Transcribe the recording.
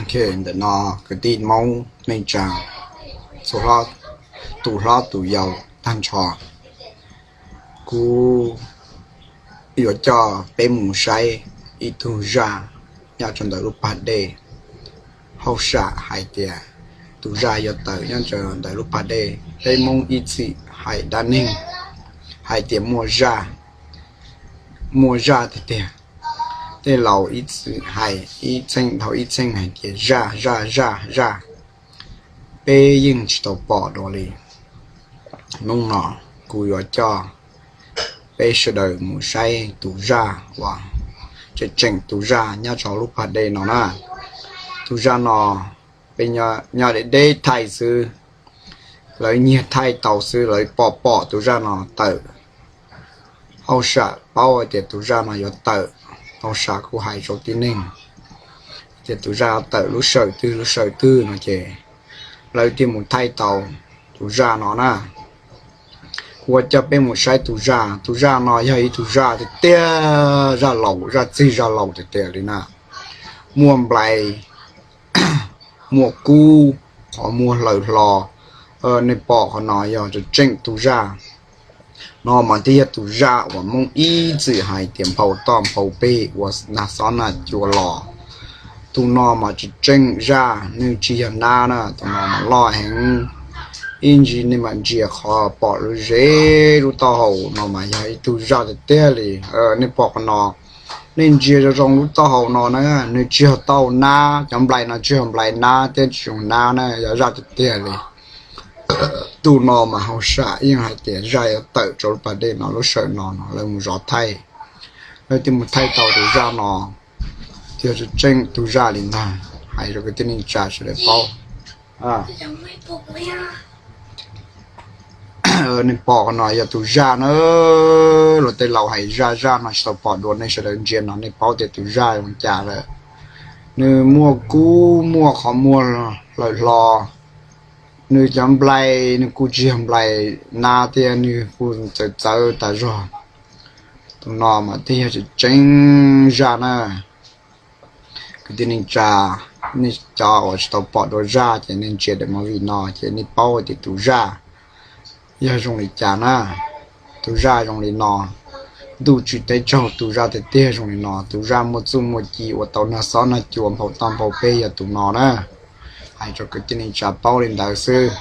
Ntawm no kwv tij Hmoob neej tsa, tus hlob tus yau tag nrho, kuv yuav coj peb mus saib ib tug zaj nyob rau ntawm lub pas dej. Hauj sam hais tias tus zaj yuav tawm nyob rau ntawm lub pas dej. Peb Hmoob ib txwm hais dab neeg hais tias muaj zaj, muaj zaj tiag tiag. Tej laus ib txwm hais ib txheej dhau ib txheej hais tias zaj zaj zaj zaj, peb yeej tsis tau pom dua li. Hnub no kuv yuav coj peb sawv daws mus saib tus zaj uas tseem tseem tus zaj nyob rau lub pas dej no na. Tus zaj no peb nyob deb deb thaij xwb, lawv nyiag thaij tau xwb, lawv pom pom tus zaj no tawm. Hauj sam paub hais tias tus zaj no yuav tawm, hauj sam kuj hais rau tib neeg tias tus zaj tawm lub sij hawm twg lub sij hawm twg no ces lawv thiaj mus thaij tau tus zaj no na. Kuv yuav coj peb mus saib tus zaj. Tus zaj no yog ib tug zaj tiag tiag, zaj laus, zaj txig zaj laus tiag tiag li na. Muaj nplai, muaj kub, qhov muag hlaws hlo. Nej pom qhov no yog tseem tseem tus zaj. No mas thiaj yog tus zaj uas Hmoob ib txwm hais tias nphau toj nphau peg ua nag xob nag cua los. Tus no mas tseem tseem zaj, nws tsis yog nab na, tus no mas loj heev. Ib ntsis nej mam ntsia qhov pom lub zeb lub taub hau no mas yog ib tug zaj tiag tiag li. Nej pom qhov no, nej ntsia zoo zoo lub taub hau no na, nws tsis yog taub hau nab, cov nplai no tsis yog nplai nab thiab tsis yog nab na, yog zaj tiag tiag li. Tus no mas hauj sam yeej hais tias zaj yuav tawm rau lub pas dej no lub sij hawm no no, lawv mus zov thaij, lawv thiaj mus thaij tau tus zaj no, thiaj tseem tseem tus zaj li ntag. Hais rau kwv tij neej tsa sawv daws paub. Nej pom qhov no yog tus zaj na, los tej laus hais zaj zaj no tsis tau pom dua, nej sawv daws ntsia no nej paub tias tus zaj zoo cas lawm. Nws muaj kub muaj qhov muag hlaws hlo, nws cov nplai nws kuj tsis yog nplai nab thiab, nws kuj txawv txawv tas zog. Tus no mas thiaj yog tseem tseem zaj na. Kwv tij neej tsa, nej cov uas tsis tau pom dua zaj ces nej ntsia daim movie no ces nej paub tias tus zaj yog zoo li cas na. Tus zaj zoo li no, ntuj tsis teb tsaug, tus zaj tiag tiag zoo li no, tus zaj muaj txuj muaj ci ua tau nag xob nag cua nphau toj nphau peg yog tus no na. Hais rau kwv tij neej tsa paub li ntawd xwb.